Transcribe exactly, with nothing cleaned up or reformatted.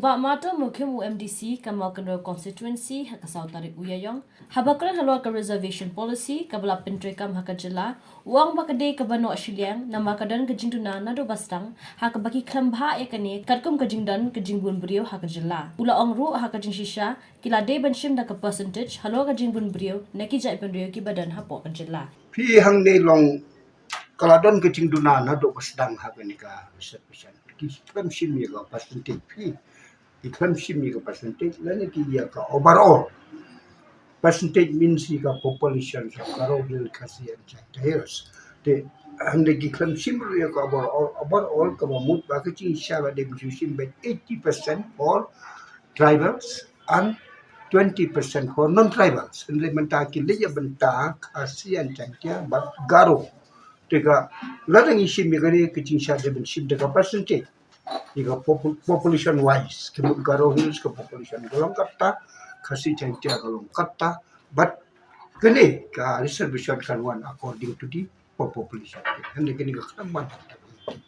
Bah Marthar Mukhim, u M D C ka Mawkynrew Constituency, ha ka saw tarik u Ïaïong, haba kren halor ka reservation policy kaba la pyntreikam ha ka jylla, u ong ba ka dei kaba noh shiliang namar ka don ka jingduna naduh ba sdang ha kaba ki khlem bhah ïa kane katkum ka jingdon ka jingbun briew ha ka jylla. U la ong ruh ha ka jingshisha ki la dei ban shim da ka percentage halor ka jingbun briew na ki jaitbynriew kiba don hapoh ka jylla. Phi, hangne long ka la don ka jingduna naduh ba sdang ha kane ka reservation. Ki khlem shim ïa ka percentage phi. Ki khlem shim ïa ka percentage lane ki ïa ka overall. Percentage means ïa ka population of Garo Hill, Khasi and Jaintia Hills. Te hangne ki khlem shim ruh ïa ka overall, overall kaba mut ba ka jingshisha la dei ban shim beit eighty percent for tribals and twenty percent for non-tribals. Hynrei mynta ki leit ïa bynta Khasi and Jaintia bad Garo. Te ka lada ngi shim ïa kane ka jingshisha dei ban shim da ka percentage. Ïa ka popu-, population wise, ka mut Garo Hills ka population ka long katta, Khasi Jaintia ka long katta, but kane ka reservation kan wan according to the population. Hynrei kane ka khlem wan.